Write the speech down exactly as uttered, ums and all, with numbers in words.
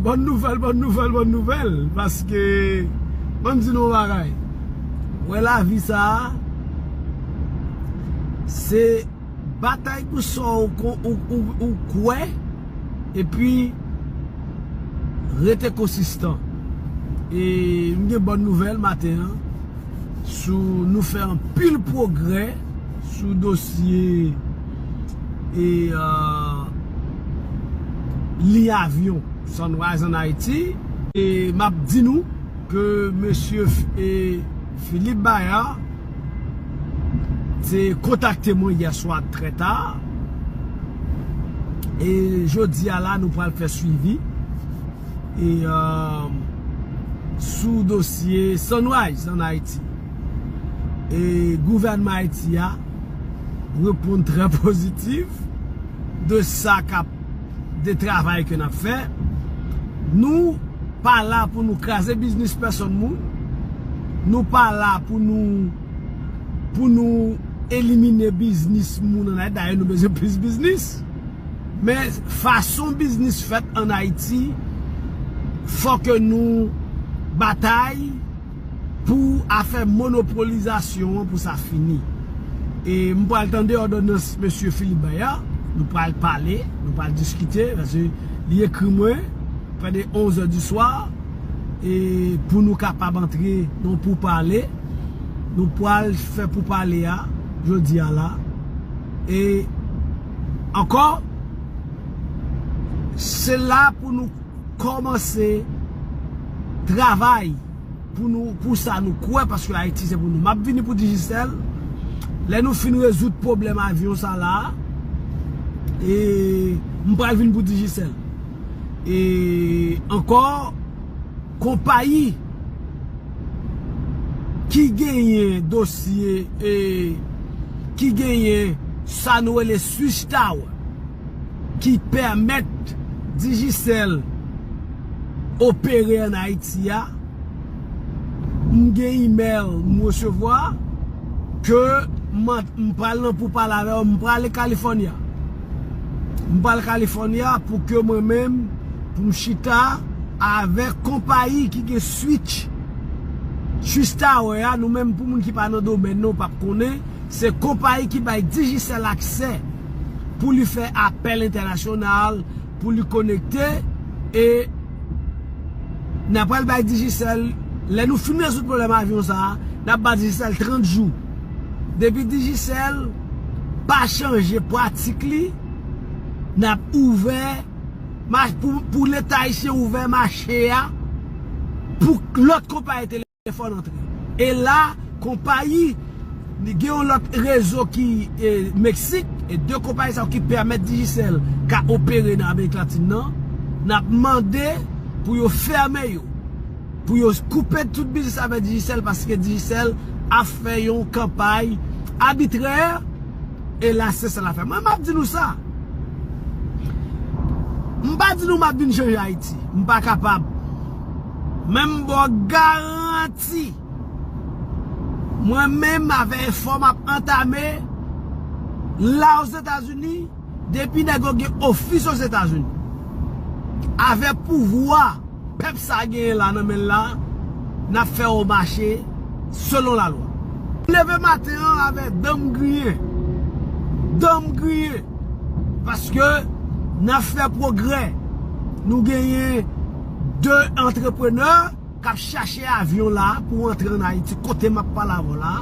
Bòn nouvèl, bòn nouvèl, bòn nouvèl. Paske, ban m di nou yon bagay. Wè lavi sa a, se batay pou sa w kon-, ou, ou, ou kwè, epi rete konsistan. E m gen bòn nouvèl maten an. Sou nou fè anpil pwogrè sou dosye e, euh, liy avyon Sunrise an Ayiti. E m ap di nou ke mesye F-, e Philippe Bayard te kontakte mwen yè swa trè ta. E jodi a la, nou pral fè swivi e, euh, sou dosye Sunrise an Ayiti. E gouvènman Ayiti a reponn trè pozitif de sa k ap, de travay ke n ap fè. Nou pa la pou nou kraze biznis pèsonn moun. Nou pa la pou nou, pou nou elimine biznis moun an Ayiti. Dayè, nou bezwen plis biznis. Men fason biznis fèt an Ayiti, fò ke nou batay pou afè monopolizasyon an, pou sa fini. E m pral tande òdonans mesye Philippe Bayard, nou pral pale, nou pral diskite, paske li ekri mwen, prè de onz è di swa, e pou nou kapab antre nan poupale, nou pral fè poupale a, jodi a la. E ankò, se la pou nou kòmanse travay pou nou, pou sa nou kwè, paske Ayiti se pou nou. M ap vini pou Digicel. Lè nou fin rezoud pwoblèm avyon sa la, e m pral vin pou Digicel. E ankò, konpayi ki genyen dosye, e ki genyen sa nou rele Swiss Tower, ki pèmèt Digicel opere an Ayiti a, m gen imèl m resevwa ke m, m pral nan poupale avè yo, m prale California. M pral California pou ke mwen menm, pou m chita avèk konpayi ki gen Switch, Swiss Tower a, nou menm pou moun ki pa nan domèn nan, ou p ap konnen, se konpayi ki bay Digicel aksè pou li fè apèl entènasyonal, pou li konekte, e n ap pral bay Digicel, lè nou fin rezoud pwoblèm avyon sa a, n ap ba Digicel trant jou. Depi Digicel pa chanje pratik li, n ap ouvè, ma-, pou, pou Leta ayisyen ouvè mache a pou lòt konpayi telefòn antre. E la, konpayi, gen yon lòt rezo ki, e, Meksik, e de konpayi sa yo ki pèmèt Digicel ka opere nan Amerik Latin nan, n ap mande pou yo fèmen yo, pou yo koupe tout biznis avèk Digicel, paske Digicel ap fè yon kanpay abitrè, e la se sa l ap fè. Mwen, m ap di nou sa. M pa di nou m ap vin chanje Ayiti. M pa kapab. Men m ba w garanti. Mwen menm avè efò m ap antame la Ozetazini, depi nèg yo gen ofis Ozetazini. Avè pouvwa pèp sa genyen la nan men l la, n ap fè yo mache selon lalwa. M leve maten an avè dan m griyen. Dan m griyen. Paske n ap fè pwogrè. Nou genyen de antreprenè k ap chache avyon la pou antre ann Ayiti, kote m ap pale avè w la.